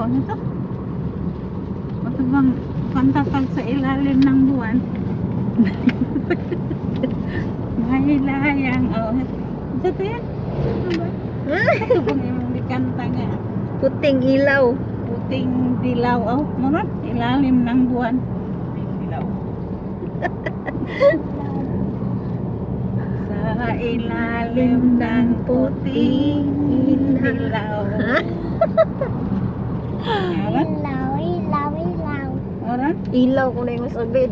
Ito? Ito bang kanta pag sa ilalim ng buwan? May layang. Oh. Ito yan. Ano ba? Ito bang imong gikanta nga? Puting ilaw. Puting dilaw. Oh, murag ilalim ng buwan. Dilaw. Sa ilalim ng puting dilaw. Ilaw. Ilaw, ilaw, ilaw. Ora? Ilaw ko na yung masabid.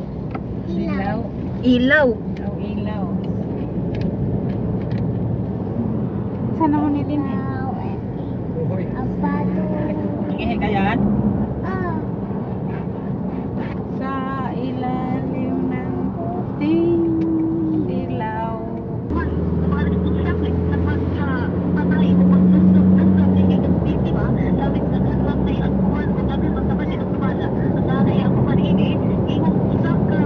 Dilaw. Ilaw. Oh, ilaw. Sana mo ni din eh. Ilaw. Abado. Ihi kayan? Ah. Sa ilalim ng puting dilaw. Mga responsable sa pagpatay o pagtusok-tusok sa iyong biktima labis na kasabay ang kuwan o daghang magkaman ang sumala. Ang nanay ang kumanini, imong usa ka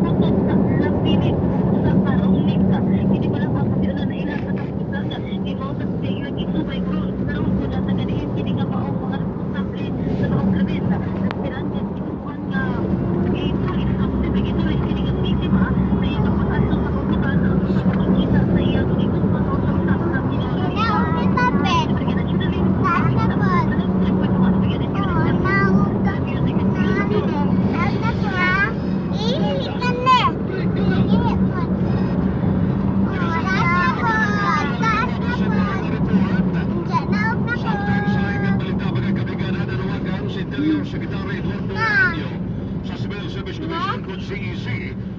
putok sa lampinig, usa ka runglig ka. Hindi pa lang ang kapiunan na ilang sa kapitan ni mao sa ilang isubay karon karon ko na sa ganihin kini nga maong mga responsable sa maong krimen. Nagpirangan kuwan nga gitulis ang gitulis kini nga biktima sa iyang pag-ato sa kukutan sa pagkita sa iyang igugma sa usa sa Ilaw, kita, Ben. Taas na po. Oh, naog ka. Taas na po, ah. Ihi ka na. Ihi po. Oh, taas na po. Taas na po. Diyan, naog na po. Na. Sa Civil Service Commission kung CEC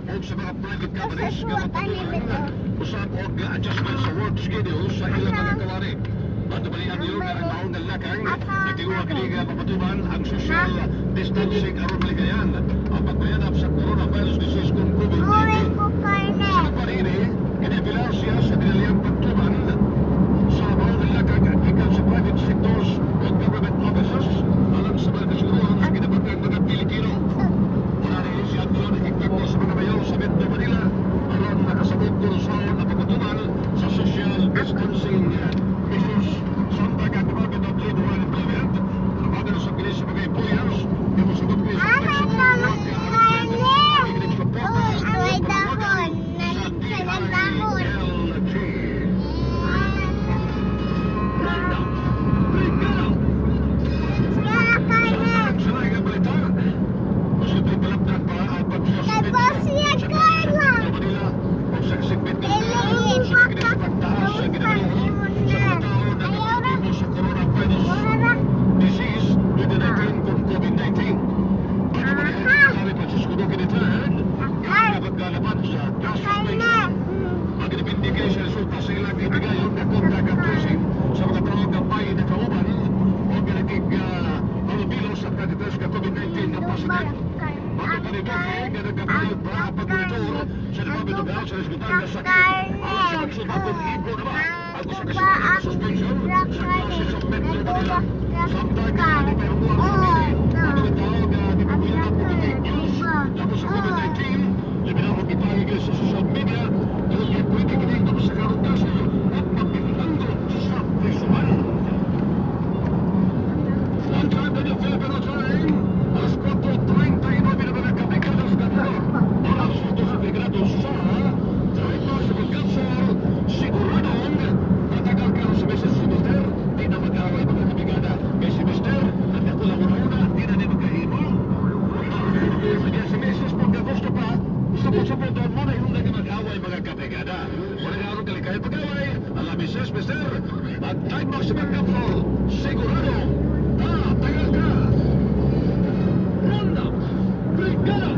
o sa mga private companies Kasi nga suwat ani mapatulan bito. usab og adjustment sa work schedule sa ilang mga kawari. Matubalian niyo nga ang maong lakang nagtiwa kini nga mapatuman ang social distancing aron malikayan ang pagpayanap sa coronavirus disease kung Uwi COVID-19. ko karne. Sa panini, ginapilar siya sa dinaliyang pagtuman sa maong lakang gikan sa private sectors o government offices alang sa mga kasiguruhan sa kinabatang mga Pilipino. Wala rin siya doon nagkikita sa mga mayor sa Metro Manila aron makasabot kung saan ang pagtuman sa social distancing measures. Samtang ang Department of Labor and Employment, nabagal sa bilis sa mga employers, nga mosabot kini sa Ah, may flexible tama work arrangement. karne. Ang suporta Uy, ito'y ug dahon. panawagan sa Sa nagdahon. DILG. Ronda, Brigada! Kaya karne. Sa nga balita, posibleng palapdan pa ang pagsuspend Tapos siya sa Carla. Metro Manila o sa segment ng Iliin sa pa kini ka. sa pagtaas sa ginagawa sa mga tao na Ayaw ra. napositibo sa coronavirus Mura ra. disease 2019 kung COVID-19. Bago pa ni Secretary Francisco Duque III, Akar. nga sa gas Karne. suspension. Magdepende kay sa resulta sa ilang gibigayon na contact at tracing sa mga tao nga may nakauban o ganakig halubilo sa pagkatest ka COVID-19 na positive. Matod pa ni Duque nga nagkapayod pa ang pagmonitor sa Department of Health sa resulta nga sakit alang sa pagsulbakong igo na ba ang usa ka semana nga suspension sa klase sa Metro Manila. Samtang nga di pa ang pamili ang mga tao nga gipabuyan og fake news labaw sa COVID-19, labi na og ipahigil sa social media tungod kay pwede kining mapasakarong kaso at mapihanggo sa prisuhan. One time na Filipino time, alas 4:39 na, mga kabrigadas na. Oras ito sa Brigado sa Driver sa Pagkapsor, siguradong matagal ka sa Mrs. Si Mister, di na mag-away, mga kabrigada. Kay si Mister, ang nakulang una, di na ni magkahimo. Kaya si Mrs. pagka gusto pa, sapot-sapot doon mo na yung nga mag-away, mga kabrigada. Wala nga araw kalikay pag-away, ala Mrs. Mister, mag-time box sa Pagkapsor, siguradong tagal ka. Ronda, Brigada!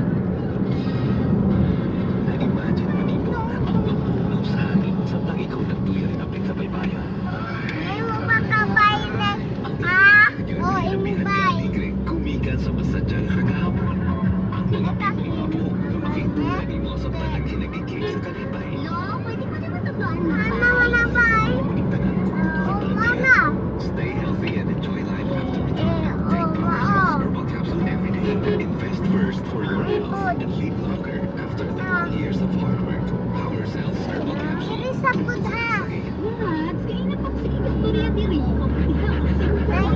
Na-imagine mo nimo ang pagpunaw sa hangin samtang ikaw nagduya rin ang sa baybayon. May mo ba kabayle? Ha? O imibay. Alegre, gumikan sa masadyang hagahapon. Ang mga pipong mga buhok nga makigtunan nimo samtang naghinagikig sa kalipay. Lo, pwede ko naman tugtuan. Ano wala ba? Ngunit tanan kung O wala. Stay healthy and enjoy life after retirement. Take Power Cells Herbal Capsule every day. Invest first for your health and live longer after 30 years of hard work. Power Cells Herbal Capsule. Diri sa pud ha. Mads, kaya na pag sige istorya diri. Ay.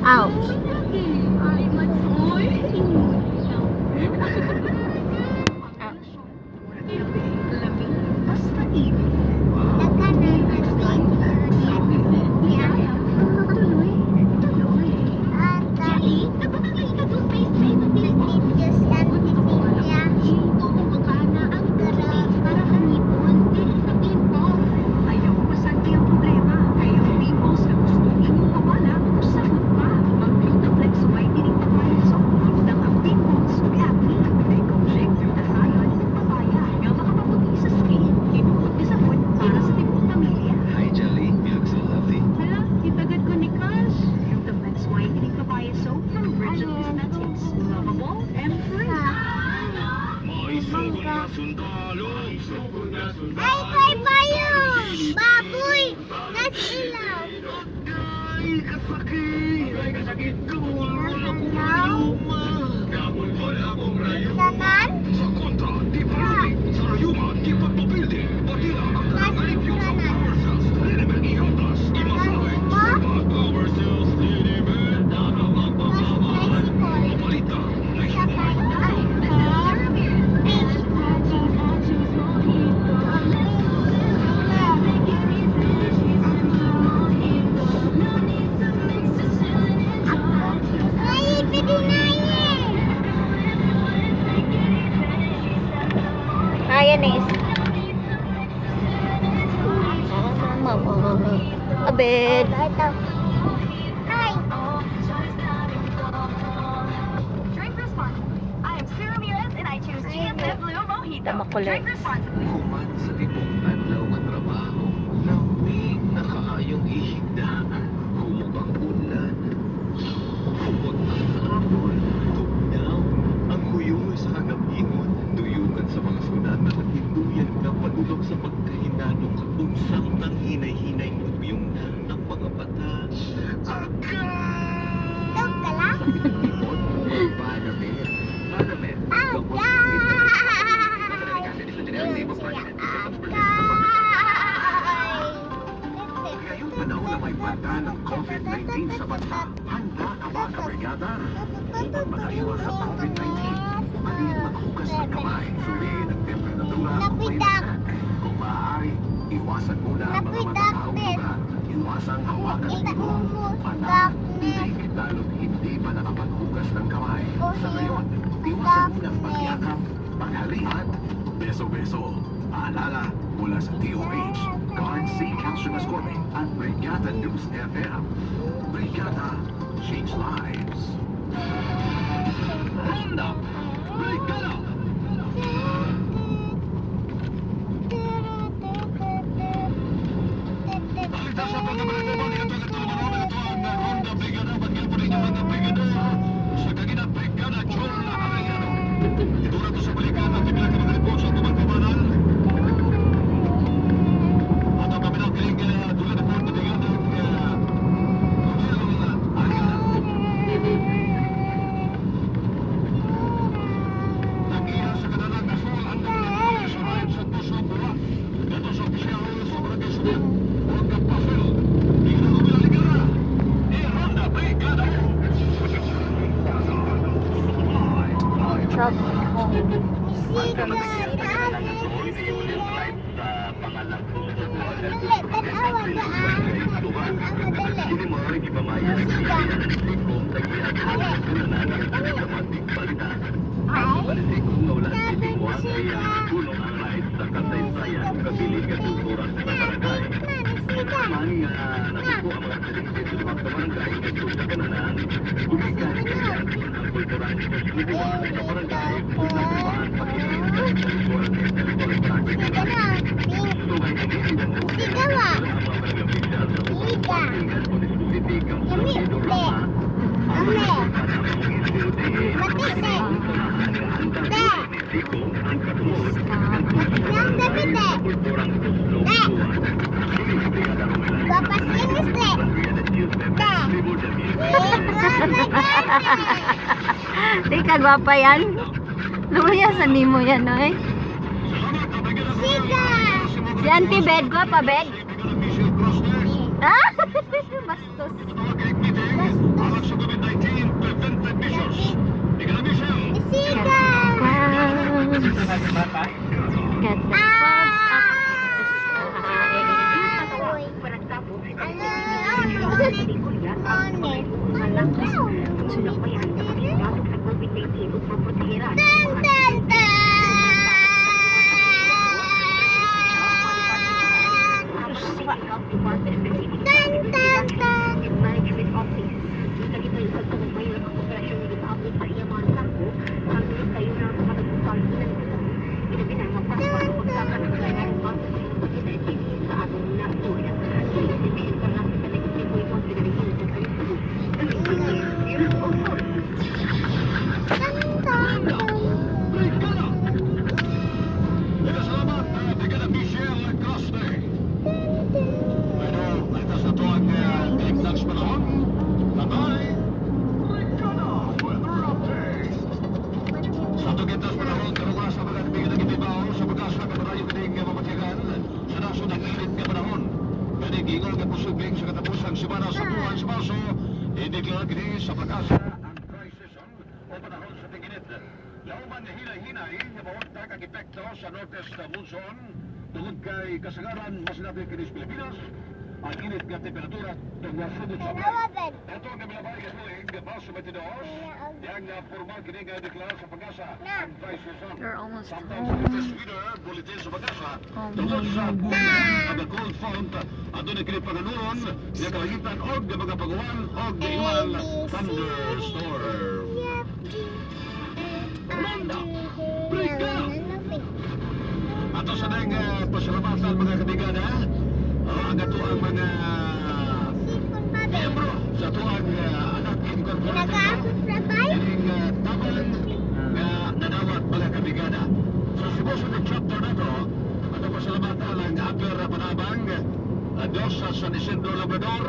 Ouch. Ay, matsoy. Ouch. Basta ibig. Daghan na nag-video niya. Tuloy, tuloy. Ata, Jelly, nagpapalagi ka toothpaste sa imong pimples. nag-video si Auntie Cynthia. Hinto mo bukana ang toothpaste para sa ngipon, dili sa pimples. Ayaw masanti ang problema. Kaya ang pimples na gusto imong mawala, usahod pa. Mag-Glutaflex Whitening Papaya Soap. Hindang ang pimples ug acne. Kay Kojic Glutathione ug papaya nga makapaputi sa skin. Hinuot ni sabon para sa tibuok pamilya. Hi, Jelly. You look so lovely. Hala, kitagad ko ni Cash. Glutaflex Whitening Papaya Soap from Bridget Cosmetics. Lovable and free. Mangga. Ay, kay payong! Baboy! Nas ilaw. Ay, kasakit! Ay, kasakit! Gamol akong Ano? rayuma! Gamol akong rayuma! Tanan? Sa kontra, di paluti! Sa rayuma, di pagpapildi! Patila ang tanang alipyo sa Power Cells! Liniment Iho Plus! Imasahe! Suba! Power Cells! Liniment! Nas tricycle. Pabalita! Sa kay ay, fish. Ay, pwede na eh. Hi, Anis. Mama. Abed. Ito. Ay, Drink responsibly. I am Sarah Ramirez and I choose GSM Blue Mojito. Tamakulit. Drink responsibly. Human sa tibok adlaw nga trabaho, lami na kaayong ihigda. Humog ang ulan. Humot ang hapon. Tugnaw ang huyo sa kagabingon. Duyugan sa mga sunata at hinduyan na padulok sa pagkahinanok. Unsang nang hinay-hinay yung ng mga bata. Agay! dog ka lang? Sakit ng likod, Panamed. Panamed. Gamot sa sakit ng Agay! Yun siya, agay! Ngayong panahon na may banta ng COVID-19 sa bansa, handa ka ba, kabrigada? Upang makaiwas sa COVID-19, ugaliin maghugas ng kamay, suriin ang temperatura kung may Napitak. lagnat. Kung maaari, iwasan muna ang mga Napitak, matataong Beth. lugar. Iwasang hawakan ang Kita ilong, mo, mata, darkness. bibig, lalo't hindi pa nakapaghugas ng kamay. Sa Oh, ngayon, iwasan muna ang pagyakap, paghalik at beso-beso. Paalala mula sa DOH, Guard C Calcium Ascorbate at Brigada News FM. Brigada, change lives. Ronda! Brigada! Balita sa pagkabalita mo, ito ang ito ito ang Ronda Brigada, Bagyapon ninyo Ronda Brigada sa kagina Brigada Chorla Arellano. Ito na ito sa balikan at pipila ka mga report sa tumang kabanan. At ang kabilang kiling dula report na Brigada Romel Arellano. Nagiya sa kanalang Gasol ang kapitbahay sa Ryan Santos ng Bula. Ito sa opisyal sa Barangay Sugat. Huwag ka pasel. Brigada Romel Aligara. E-Ronda Brigada. Truck home. Siga, dali, siga. Dali, tanawa daan. Tanawa dali. Siga. Dali. Ay, sabi ko siga. Siga, siga. Siga na. Pink. Siga ba? Siga. Yami, te. Ame. Matite. Te. Yang dapat te. Te. Bapak ini te. Te. Di ka gwapa yan. Luya sa nimo yan, oy. Siga. Si Auntie Bed, gwapa Bed. Ah! Bastos. Bastos. Two. Dun, dun, dun! Dun, dun, dun! Dun, dun, dun. Dun, dun, dun. Salamat, Brigada Michelle Coste. Pero, ito sa ito ang kaigdag sa panahon. Bye-bye! Brigada Weather Update! Sa itong sa panahon, karunga sa mga kaibigan ng Ibibaw, sa pag-asa kaparayo kining mamatigan sa nasod ang init nga panahon. Kani giingon nga posibleng sa katapusang semana sa buwan sa Marso, ideklara kini sa pag-asa ang dry season o panahon sa tig-init. Lauman nga hinay-hinay nga mauntak ang epekto sa northeast monsoon tungod kay kasagaran masinabi kini sa Pilipinas ang init nga temperatura tungod sugod sa Dalawa, Ben. Ito ang kabilabay nga tuig, Marso 22, yang formal kini nga deklara sa pag-asa ang dry season. We're almost Sometimes home. latest weather bulletin sa pag-asa Oh, tungod sa my. ang cold front aduna kini panganuron nga kalangitan og mga paguwan og giingon A, B, C, thunderstorm. D, E, F, G, H, I, J, K, L, M, N, O, P. Ato sa dayng pasalamatan, mga kaibigan, ha. Ang ato ang mga Sipon pa, Ben. miyembro sa ato ang Anak Incorporated. Nag-aakot sa bay? Ining tabang nga nanawat, mga kaibigan. Sa Cebu City chapter nato, ato pasalamatan ang Upper Panabang, Diyos sa San Isidro Labrador.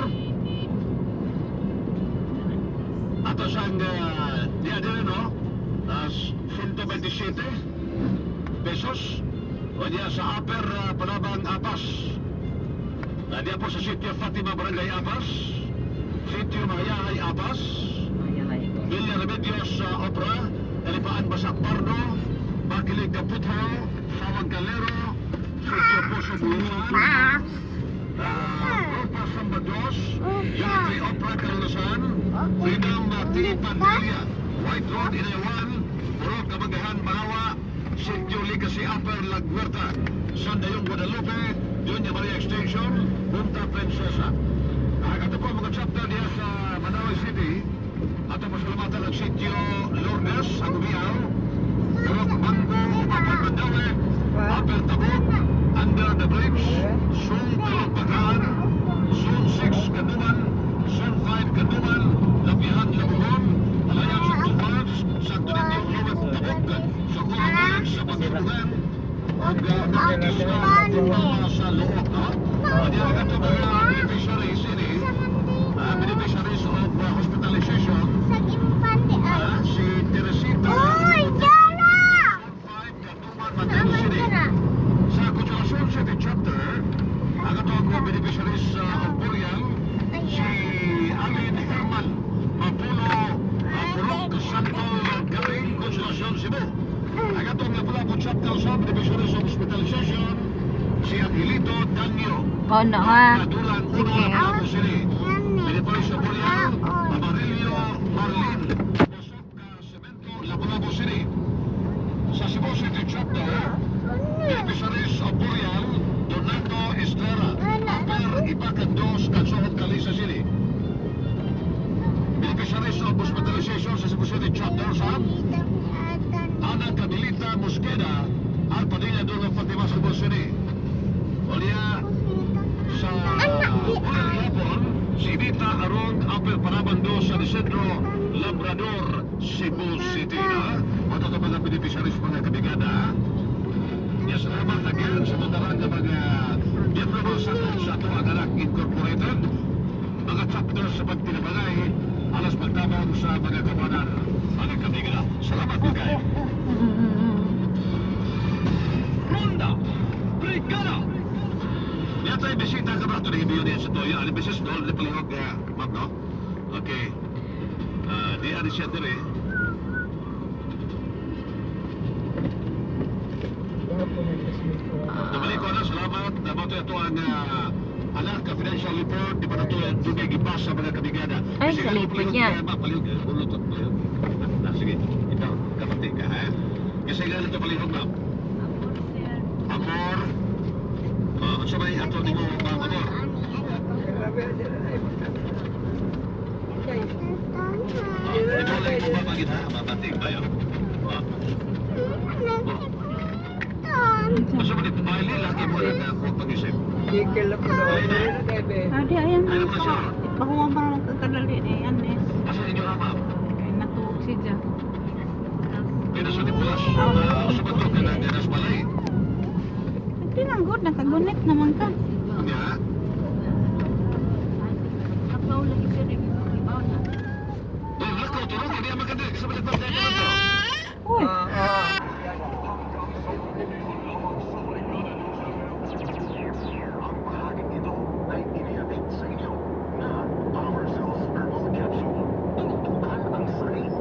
Ato sang diya din, no? 127 pesos. O diya sa Upper Panabang Apas. Diya po sa Sitio Fatima, Barangay Apas. Sitio Mayahay, Apas. Villa Remedios sa Opra, Talipaan Basak Pardo, Bakilig Kaputhaw, Sawang Calero, Sitio Puso Bulusan, Grupa Sambados, Unity Opra Kalunasan, Freedom T. Pandilla, White Road Inayawan, Purok Kabagahan Banawa, Sitio Legacy Upper Lagwerta, Sandayong Guadalupe, Doña Maria Extension, Punta Princesa. Ang ato po mga chapter diya sa Manaoag City, ato pasalamatan ang Sitio Lourdes, Agubiao, Purok Mango, Upper Mandaue, Upper Tabuk, Under the Bridge, Sung Kalugbakaan, Zone 6 Kanduman, Zone 5 Kanduman, Lapihan Labugon, Alliance of Two Parts, Santo Niño Lower Tabuk, Socorro Village sa Pagsubugan, ug Northeast na sa Looc, no? Diya ang ato mga beneficiaries ini, beneficiaries of hospitalization, Sa impante ay. si Teresita, Uy, Jara! 5 Kanduman, Mandaue City. Tama. Sa Consolacion City Chapter, ang ato ang beneficiaries of burial, si Alin Herman Mapulo, Purok Santo Galing, Consolacion, Cebu. Ang atong Lapu-Lapu Chapter sa beneficiaries of hospitalization, si Angelito Danyo. Oh, no, ha? Kadulang Uno, Sige. Lapu-Lapu City. Yan eh. Beneficiaries of burial, Amarillo Marlin, Pasok Cemento, Lapu-Lapu City. Sa Cebu City Chapter, beneficiaries of burial, Donato Estrada, Upper Ibacan Dos, Calzojon, Calisa City. Beneficiaries of hospitalization sa Cebu City Chapter sa Ana Camilita Mosqueda, Al Padilla Dulo, Fatima, Cebu City. Unya sa Burial Yapon, si Edita Arong, Upper Panaban Dos, San Isidro, Labrador, Cebu City. Na? Ito ito mga beneficiaries, mga kabigada. Yes, salamat again sa tanan nga mga miyembro sa ato ang Anak Incorporated, mga chapter sa pagtinabanay, alas pagtabang sa mga kabanan, mga kaibigan. Salamat po kayo. Ronda! Brigada! Yata ay bisita ka ba ito ni niya sa Toyo? Ano beses doon? Di palihog nga, ma'am, no? Okay. Di ani siya dire. Nabalik ko na, salamat. Nabato ito ang anak ka financial report. Di pa na ito dugay gipa sa mga kabrigada. Ay, sa likod niya. Palihog, ulot at palihog. Ah, sige, ikaw, kapatid ka, ha? Kasi nga ito palihog, ma'am. Amor. Oh, unsa may ato nimo, ma'am, Amor? Oh, ikaw lang mo babagit, ha? Mabati kayo. Oh. Unsa man ito, baile, lagi mo na ako pag-isip. Adi, ayan na ito. Ipahuwa pa lang kadali ni Anes. Asa inyo ha, ma'am? Kay natuog si Jack. Kaya sa Nicolas, sa bato, kaya na balay. Hindi lang good, nakagunit naman ka. Nya, oh, lakaw, tulog, hindi ang maganda. Kasi malagpag tayo na to. Uy, Ang bahaging ito ay inihatid sa inyo na Power Cells Herbal Capsule. Tutukan ang sakit.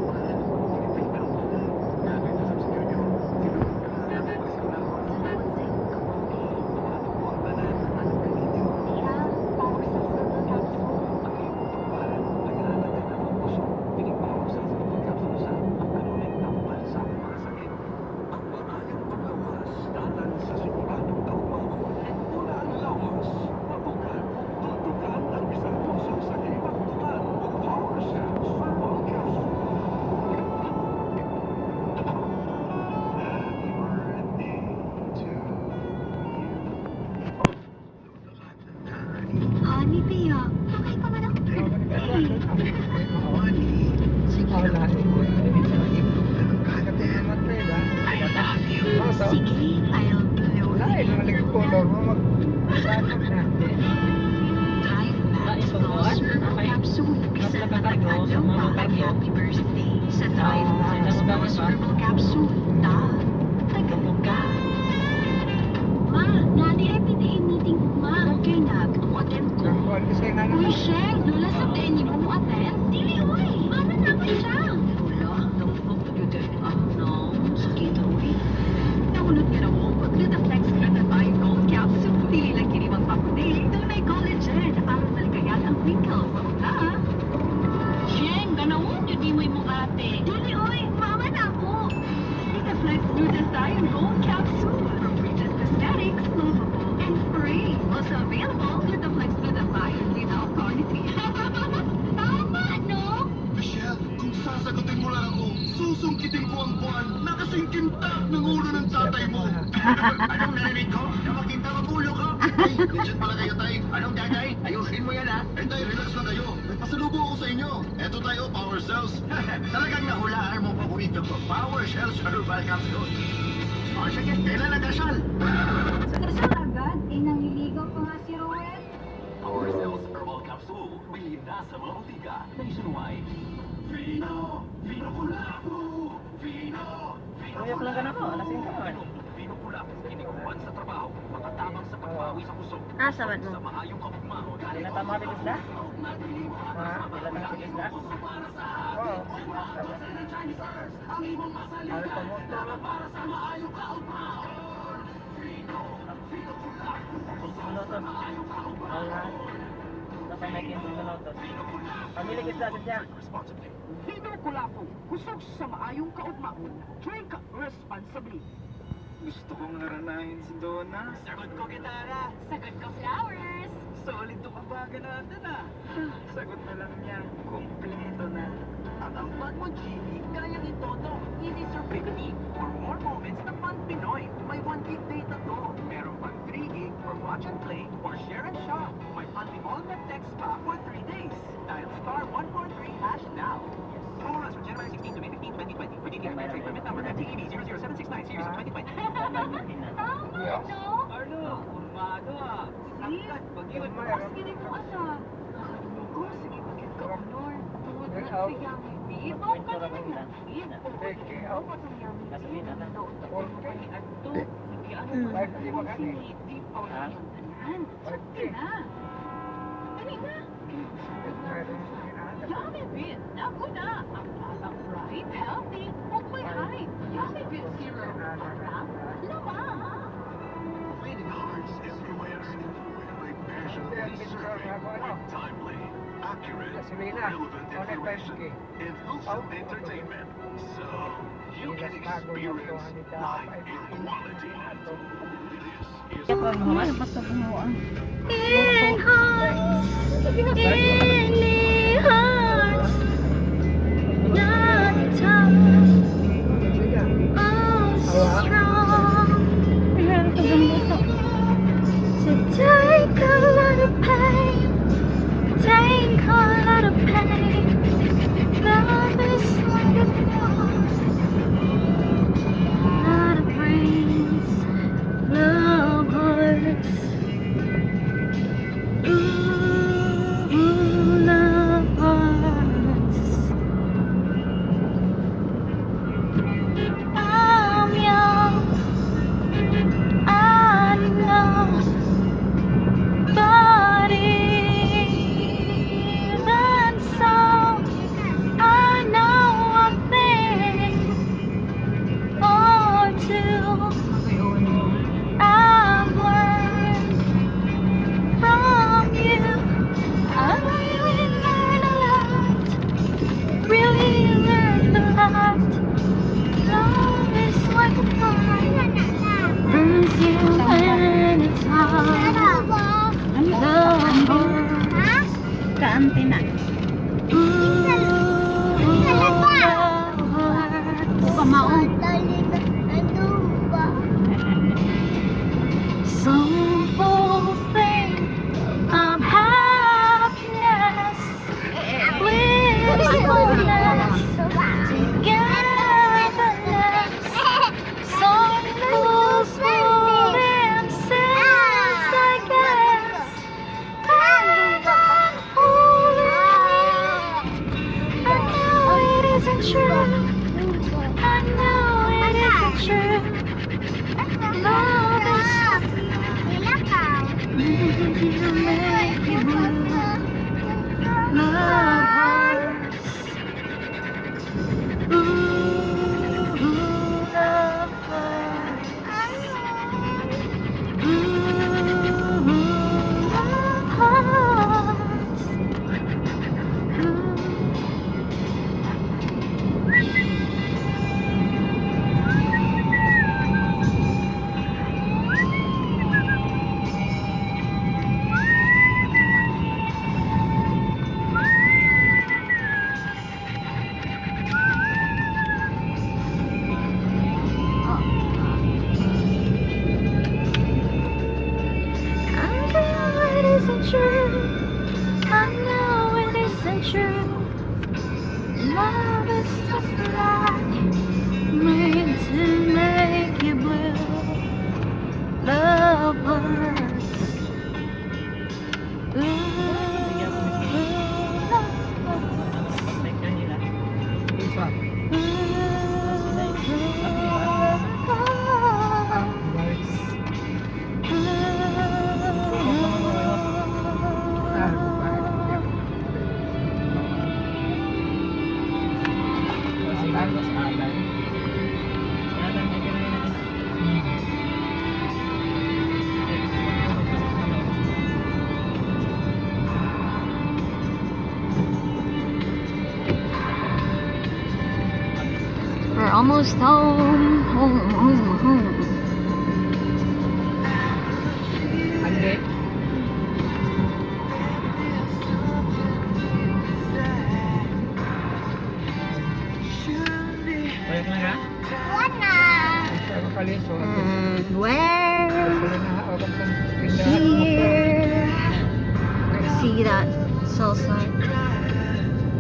Ang maayong paglawas dalan sa siguradong kaugmaon. Una ang lawas, mabukan, tuntukan ang bisan unsang sakit. Pagtukan og Power Cells Herbal Capsule. Happy birthday to you. Honey, Pia, okay pa man ako Honey, sige lang. I love you. Sige, I'll blow Drive Max Plus Herbal Capsule. Bisan matag-adlaw pa ang happy birthday sa Thrive Max Plus Herbal Capsule. Ta, Tagalog ka. Ma, nani ay PTA meeting ma. Okay na, mo-attend ko. Uy, Sheng, lula sa tenyo mo mo-attend? Dili, uy. Mana naman siya. Lula, nampok yun ah, no. Sakit, uy. Naulot nga na mo, Glutaflex Glutathione Gold Capsule. Dili lang kini magpaputi. Tunay collagen. Aron malikayag ang wrinkle. Ha? Sheng, ganawon yun di mo imong ate. Dili, oy. Mama na ako. Glutaflex Glutathione Gold Capsule. From Regent Cosmetics, lovable and free. Also available, Glutaflex Glutathione without carnitine. Tama, no? Michelle, kung sasagutin mo lang ako, susungkitin ko ang buwan na kasing kintab ng ulo ng tatay mo. Anong narinig ko? Namakintab ang ulo ko? Ay, legit pala kayo, tay. Anong tatay? Ayusin mo yan, ha? Ay, tay, relax lang kayo. May pasalubong ako sa inyo. Eto tayo, Power Cells. Talagang nahulaan mo paborito ko. Power Cells Herbal Capsule. O, sige, kailan ang kasal? Kasal agad, eh nangliligaw pa nga si Roel. Power Cells Herbal Capsule. Bilhin na sa mga botika nationwide. Vino! Vino Kulapo! Vino! Vino Uyok lang ka na po, alas 5 man. Vino Kulapo, kinikuan sa trabaho, makatabang sa pagbawi sa kusog. Ah, sabat mo. Sa maayong kaugmaon. Wala tama ka isda? Wala tama ka isda? Minutos. Wala. Nasa may 15 minutos. Pamili ka isda, siya. Vino Kulapo, kusog sa maayong kaugmaon. Drink responsibly. Gusto kong haranahin si Donna. Sagot ko gitara. Sagot ko flowers. Solid to kabaga natin ah. Sagot na lang niya. Kompleto na. Ang ambag mo, GB, kayang itoto. Easy Surf 50. For more moments na fun Pinoy. May 1 gig data to. Meron pang 3 gig for watch and play or share and shop. May unli-all net text pa for 3 days. Dial *143# now. Promo runs from January 16 to May 15, 2020. For DTI Fair Trade Permit number FTEB 00769 series of 2020. Tama, no? Arlo, kurmado ah. Sis, Pag-iwan mo. mas gini ko asa. Kung sige bakit ka honor. Tungod na sa Yummy Beef. Oh, kanina na. Gasolina na. Ha? Yummy Beef, naku na! Ang lasang bright, healthy, ug may hype. Yummy Beef Zero. Para lamang! Bleeding hearts everywhere. By passionately serving with timely, accurate Accurate, Gasolina. relevant Only information 5K. and wholesome entertainment. So you can experience life in quality. This is Ano ba ito gumawa? In hearts, in hearts, not tough, oh strong. Ano ito luto? To take a lot of pain, take a lot of pain. Love is like a fire, lot of brains, love hurts. Ooh, love hurts. I'm young, I know, but even so, I know a thing or two. I've learned from you. I really learned a lot. Really learned a lot. Love is like a fire, burns you when it's hot. Ano? Love hurts. Kaante na. Ooh, love hurts. Pamao. Some fools think of happiness, blissfulness, togetherness. Some fools fool themselves, I guess. But I'm fooling. I know it isn't true. I know it isn't true. Love is to make you blue. Love hurts. Ooh, love hurts. Ooh, love hurts. Ooh. I know it isn't true. I know it isn't true. Love is just like made to make you blue. Love hurts. Ooh, love hurts. Isa. Ooh, love hurts. Ah, bakit? Si Carlos Alan. Si Alan, may ganun na din. We're almost home, home, home, home. Ande. Bayok na ka? Isa ko kaliso. And where? Sila na ako kung tindahan. Here. See that salsa?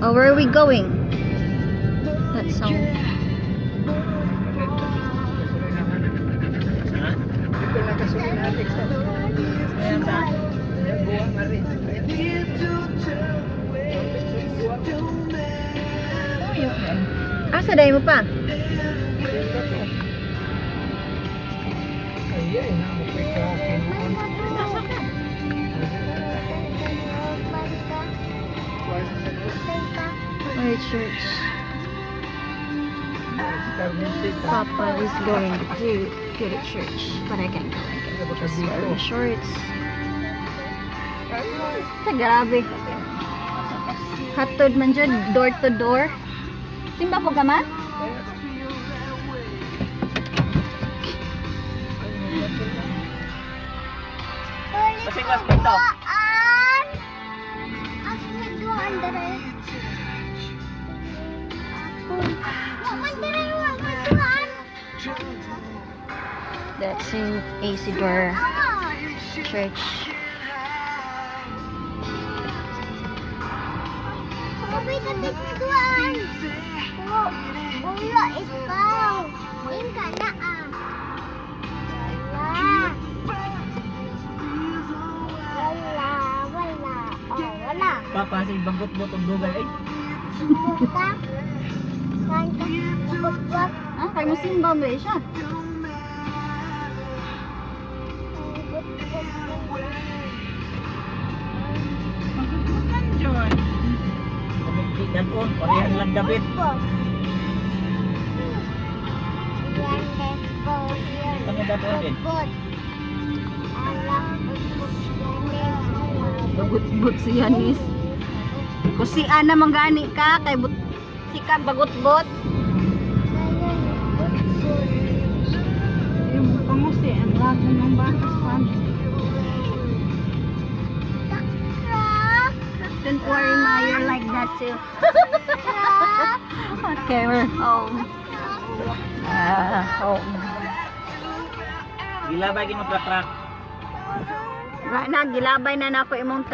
Oh, where are we going? That song. Ha? Dito na gasolina sa Ayan saan? Buwa nga rin. Buwa. Asa dahil mo pa? Ay, ay, na mo pa ikaw. Nasa ka? Our church. Papa is going to go to church, but I can't go. I can't. Just wearing shorts. Sa grabe. Hatod man jud door to door. Simba po ka ma? Basig mas pinto. Duaan. Ako nagduaan dere. Wa man dere, wa man duaan. That's St. Isidore Ah. Church. Sabay ka tigduan. Ulo ikaw. Ingka na ah. Wala. Wala, wala. Oh, wala. Papa, sa banggot-bot ang dugay ay. Buka. Kain ka. Bukbak. Ah, kay mo simba ba siya? Magugmutan, John. Kumikti dagon, parehan lang dabit. Bukbak. Yan, Kami dagon din. Bukbak. Ala, bukbak. Bagot-bot si Yanis. Kusi ana manggani ka kay but si ka bagot-bot. Yung pangusi, ang lago ng bakas pa. Don't worry ma, you're like that too. Okay, we're home. Ah, home. Gilabay gino trak-trak. Ra na gilabay na nako imong